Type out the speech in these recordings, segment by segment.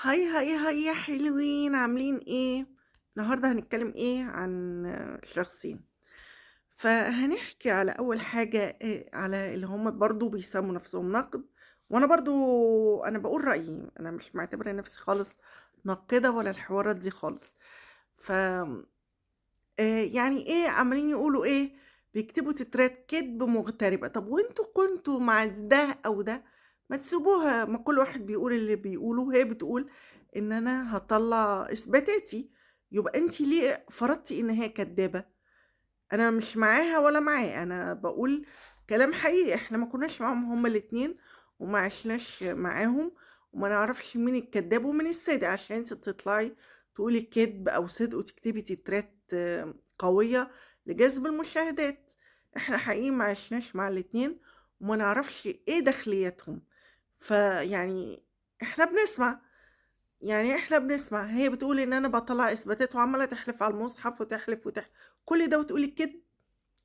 hi hi hi يا حلوين، عاملين ايه؟ النهارده هنتكلم ايه عن شخصين. فهنحكي على اول حاجة إيه، على اللي هم برضو بيسموا نفسهم نقد، وانا برضو انا بقول رأيي، انا مش معتبرة نفسي خالص ناقدة ولا الحوارات دي خالص. ف يعني ايه عمالين يقولوا ايه، بيكتبوا تترات كذب مغتربة. طب وانتوا كنتوا مع ده او ده؟ ما تسيبوها، ما كل واحد بيقول اللي بيقوله. هي بتقول ان انا هطلع اثباتاتي، يبقى انتي ليه فرضتي ان هي كدابة؟ انا مش معاها ولا معاه، انا بقول كلام حقيقي. احنا ما كناش معاهم هما الاتنين وما عشناش معاهم وما نعرفش مين الكذاب ومين الصادق، عشان انت تطلعي تقولي كذب او صدق وتكتبي تترات قوية لجذب المشاهدات. احنا حقيقي ما عشناش مع الاتنين وما نعرفش ايه داخلياتهم، فيعني احنا بنسمع، يعني احنا بنسمع. هي بتقول ان انا بطلع اثباتات وعماله تحلف على المصحف وتحلف وتحلف، كل ده وتقولي كده؟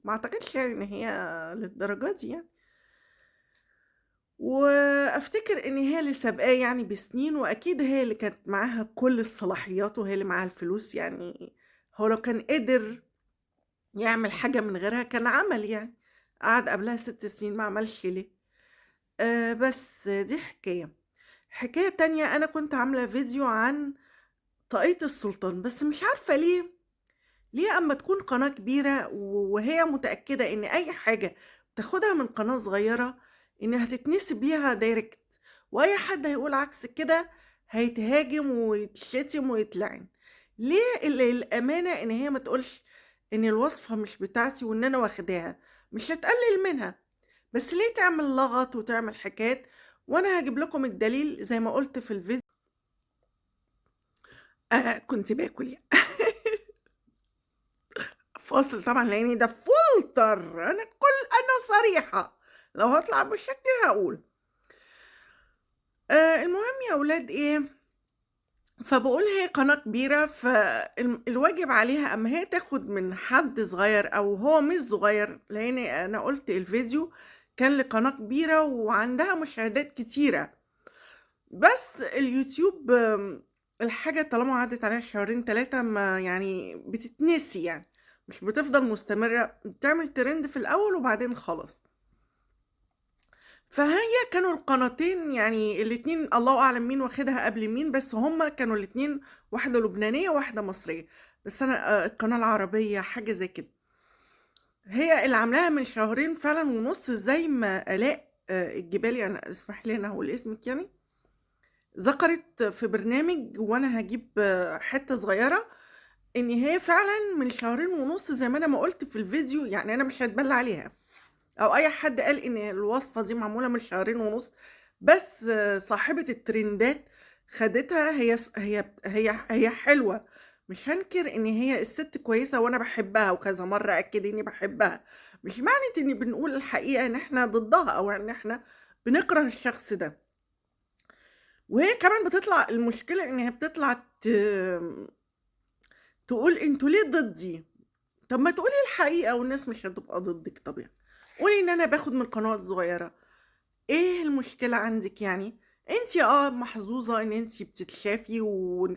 ما اعتقدش يعني ان هي للدرجه دي يعني. وافتكر ان هي اللي سابقاه يعني بسنين، واكيد هي اللي كانت معاها كل الصلاحيات وهي اللي معاها الفلوس. يعني هو لو كان قدر يعمل حاجه من غيرها كان عمل، يعني قعد قبلها 6 سنين ما عملش ليه؟ بس دي حكايه. حكايه تانية، انا كنت عامله فيديو عن طاقية السلطان، بس مش عارفة ليه أما تكون قناة كبيرة وهي متأكدة إن أي حاجة تاخدها من قناة صغيرة إنها هتتنسب ليها direct، وأي حد هيقول عكس كده هيتهاجم ويتشتم ويتلعن. ليه الأمانة إن هي ما تقولش إن الوصفة مش بتاعتي وإن أنا واخداها، مش هتقلل منها، بس ليه تعمل لغط وتعمل حكايات؟ وأنا هجيب لكم الدليل زي ما قلت في الفيديو. كنت باكل يعني. فاصل طبعا لاني ده فلتر، انا صريحة، لو هطلع بالشكل هقول. المهم يا اولاد ايه، فبقول هي قناة كبيرة، فالواجب عليها اما هي تاخد من حد صغير او هو مش صغير، لان انا قلت الفيديو كان لقناة كبيرة وعندها مشاهدات كتيرة، بس اليوتيوب الحاجة طالما عدت عليها شهرين 3 ما يعني بتتنسي، يعني مش بتفضل مستمرة، بتعمل ترند في الأول وبعدين خلاص. فهي كانوا القناتين يعني الاتنين الله أعلم مين واخدها قبل مين، بس هما كانوا الاتنين، واحدة لبنانية وواحدة مصرية، بس أنا القناة العربية حاجة زي كده هي اللي عاملاها من شهرين فعلا ونص، زي ما آلاء الجبالي، أنا اسمح لي أنا هقول اسمك يعني، ذكرت في برنامج، وانا هجيب حتة صغيرة، ان هي فعلا من شهرين ونص زي ما انا ما قلت في الفيديو، يعني انا مش هتبلى عليها او اي حد قال ان الوصفة دي معمولة من شهرين ونص، بس صاحبة الترندات خدتها. هي حلوة، مش هنكر ان هي الست كويسة وانا بحبها، وكذا مرة اكد اني بحبها، مش معنى اني بنقول الحقيقة ان احنا ضدها او ان احنا بنكره الشخص ده. وهي كمان بتطلع، المشكلة ان هي بتطلع تقول انتوا ليه ضدي؟ طب ما تقولي الحقيقة والناس مش هتبقى ضدك. طبيعي قولي ان انا باخد من قنوات صغيرة، ايه المشكلة عندك يعني؟ انتي محظوظة ان انتي بتتشافي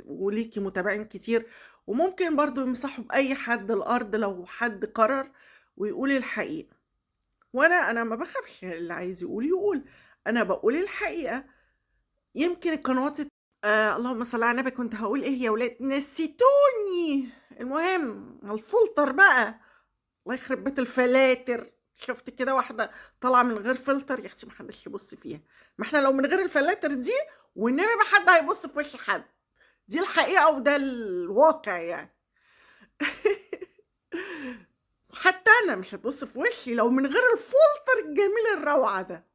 وليكي متابعين كتير، وممكن برضو يمسحوا بأي حد الارض لو حد قرر ويقول الحقيقة. وانا ما بخافش، اللي عايز يقول يقول، انا بقول الحقيقة. يمكن القنوات اللهم صل على النبي، كنت هقول ايه يا ولاد، نسيتوني. المهم الفلتر بقى، الله يخرب بيت الفلاتر. شفت كده واحده طالعه من غير فلتر، يا اختي ما حدش يبص فيها، ما احنا لو من غير الفلاتر دي والنبي ما حد هيبص في وش حد، دي الحقيقه وده الواقع يعني. حتى انا مش هتبص في وشي لو من غير الفلتر الجميل الروعه ده.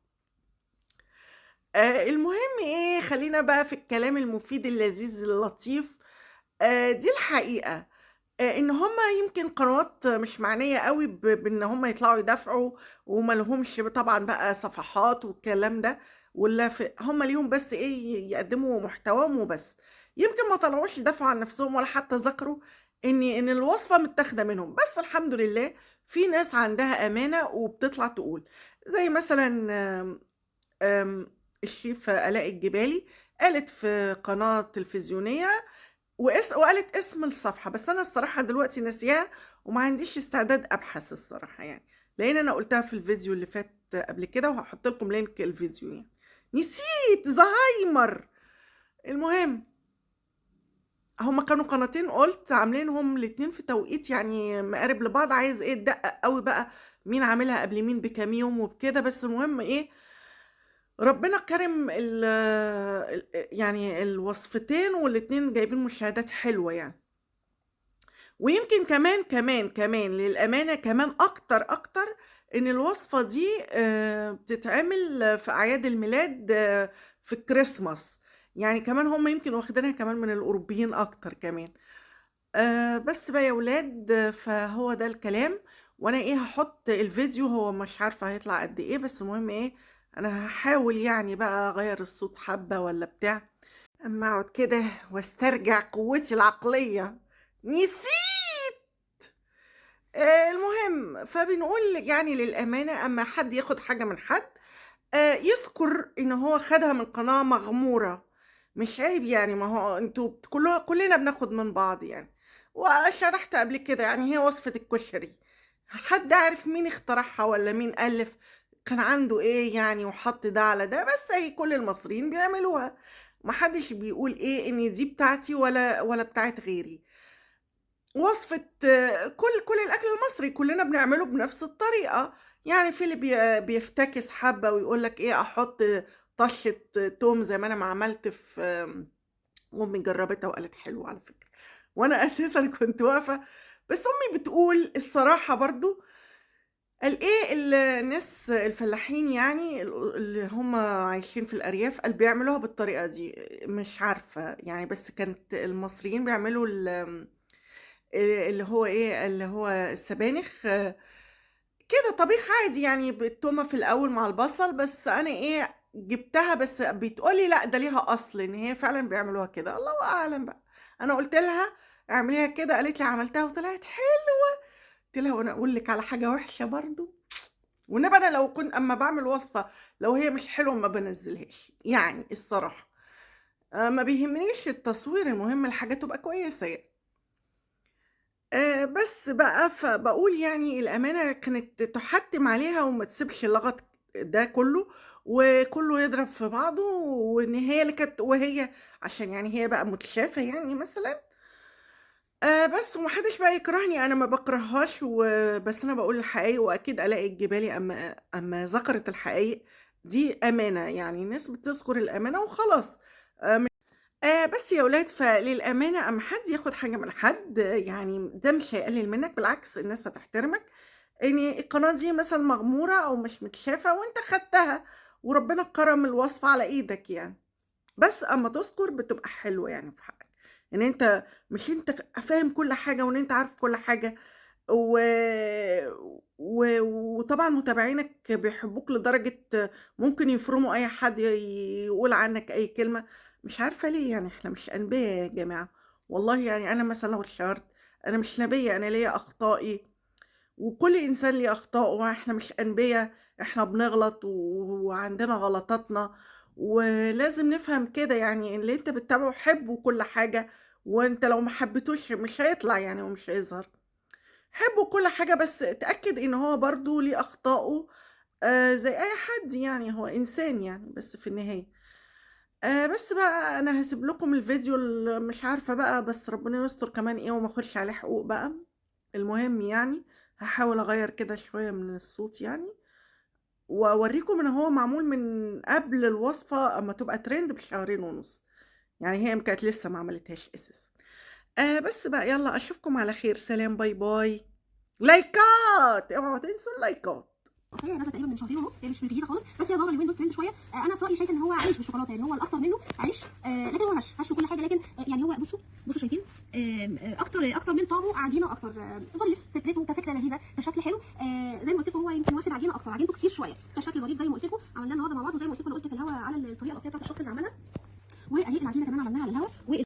المهم ايه، خلينا بقى في الكلام المفيد اللذيذ اللطيف. دي الحقيقة، ان هما يمكن قنوات مش معنية قوي بان هما يطلعوا يدافعوا، وما لهمش طبعا بقى صفحات والكلام ده، ولا هما ليهم بس ايه، يقدموا محتواهم وبس. يمكن ما طلعوش يدافعوا عن نفسهم ولا حتى ذكروا ان الوصفة متاخدة منهم، بس الحمد لله في ناس عندها امانة وبتطلع تقول، زي مثلا الشيف آلاء الجبالي قالت في قناة تلفزيونية وقالت اسم الصفحة، بس أنا الصراحة دلوقتي ناسياها وما عنديش استعداد أبحث الصراحة يعني، لأن أنا قلتها في الفيديو اللي فات قبل كده، وهحط لكم link الفيديو يعني. نسيت، زهايمر. المهم هما كانوا قناتين قلت عاملينهم الاتنين في توقيت يعني مقارب لبعض، عايز ايه تدقق قوي بقى مين عاملها قبل مين بكام يوم وبكده. بس المهم ايه، ربنا كرم يعني الوصفتين والاتنين جايبين مشاهدات حلوة يعني. ويمكن كمان كمان كمان للأمانة كمان أكتر أكتر إن الوصفة دي بتتعمل في أعياد الميلاد، في الكريسماس يعني، كمان هم يمكن واخدينها كمان من الأوروبيين أكتر كمان. بس بقى يا ولاد، فهو ده الكلام. وأنا إيه هحط الفيديو، هو مش عارفة هيطلع قد إيه، بس المهم إيه أنا هحاول يعني بقى أغير الصوت حبة ولا بتاع، أما أقعد كده واسترجع قوتي العقلية. نسيت. المهم فبنقول يعني للأمانة أما حد ياخد حاجة من حد، يذكر إن هو خدها من قناة مغمورة، مش عيب يعني، ما هو انتوا كلنا بناخد من بعض يعني. وشرحت قبل كده يعني هي وصفة الكشري، حد عارف مين اخترعها ولا مين ألف كان عنده ايه يعني وحط ده على ده، بس هي كل المصريين بيعملوها، محدش بيقول ايه ان دي بتاعتي ولا بتاعت غيري. وصفة كل الأكل المصري كلنا بنعمله بنفس الطريقة يعني. في اللي بيفتكس حبة ويقول لك ايه احط طشة توم زي ما انا ما عملت في امي، جربتها وقالت حلو على فكرة، وانا اساسا كنت واقفة، بس امي بتقول الصراحة برضو قال ايه الناس الفلاحين يعني اللي هم عايشين في الارياف قال بيعملوها بالطريقة دي، مش عارفة يعني، بس كانت المصريين بيعملوا اللي هو ايه اللي هو السبانخ كده طبيخ عادي يعني بالتومة في الاول مع البصل، بس انا ايه جبتها، بس بتقولي لا ده ليها اصل ان هي فعلا بيعملوها كده، الله اعلم بقى. انا قلت لها اعمليها كده، قالت لي عملتها وطلعت حلوة. قلت لها وانا اقول لك على حاجة وحشة برضو، والنبي انا لو كنت اما بعمل وصفة لو هي مش حلوة ما بنزلهاش يعني الصراحة، ما بيهمنيش التصوير، المهم الحاجة تبقى كويسة يعني. بس بقى فبقول يعني الأمانة كانت تحتم عليها وما تسيبش اللغط ده كله وكله يضرب في بعضه، وإن هي اللي كانت، وهي عشان يعني هي بقى متشافة يعني مثلا، بس ومحدش بقى يكرهني، أنا ما بكرههاش، بس أنا بقول الحقايق، وأكيد ألاقي الجبالي أما ذكرت الحقايق دي أمانة يعني، الناس بتذكر الأمانة وخلاص. بس يا ولاد، فللأمانة أما حد ياخد حاجة من حد يعني ده مش هيقلل منك، بالعكس الناس هتحترمك. إن القناة دي مثلا مغمورة أو مش متشافة وأنت خدتها وربنا كرم الوصفة على إيدك يعني، بس أما تذكر بتبقى حلوة يعني في حقك، إن أنت مش أنت فاهم كل حاجة وإن أنت عارف كل حاجة، وطبعا متابعينك بيحبوك لدرجة ممكن يفرموا أي حد يقول عنك أي كلمة، مش عارفة ليه يعني. احنا مش أنبياء يا جماعة والله يعني، أنا مثلا لو اتشهرت أنا مش نبية، أنا ليا أخطائي وكل إنسان ليه أخطائه، واحنا مش أنبياء، احنا بنغلط وعندنا غلطاتنا، ولازم نفهم كده يعني. اللي انت بتتابعه حبه كل حاجة، وانت لو ما حبيتوش مش هيطلع يعني ومش هيظهر. حبه كل حاجة، بس اتأكد ان هو برضو ليه أخطائه، زي أي حد يعني، هو إنسان يعني بس في النهاية. بس بقى أنا هسيب لكم الفيديو اللي مش عارفة بقى، بس ربنا يستر كمان إيه وما أخدش عليه حقوق بقى. المهم يعني هحاول أغير كده شوية من الصوت يعني، وأوريكم إن هو معمول من قبل الوصفة أما تبقى ترند بشهرين ونص يعني، هي كانت لسه ما عملتهاش أساسا. بس بقى يلا أشوفكم على خير، سلام، bye bye. لايكات، اوعوا تنسوا اللايكات. هي نازله تقريبا من شهرين ونص، هي مش جديدة خالص، بس هي ظاهره اليومين دول ترند شوية. انا في رايي شايفه ان هو عيش بالشوكولاته، يعني هو الاكتر منه عيش، لكن هو هش هش وكل حاجة، لكن يعني هو بصوا شايفين اكتر من طعمه عجينه اكتر. ظريف فكرته كفكرة لذيذة، كشكل حلو، زي ما قلت لكم هو يمكن واخد عجينه اكتر، عجينته كتير شوية، كشكل ظريف زي ما قلت لكم عملناه النهارده مع بعض، وزي ما قلت لكم انا قلت في الهوا على الطريقة الاصلية بتاعت الشخص اللي عملها، واهي العجينة كمان عملناها على الهوا.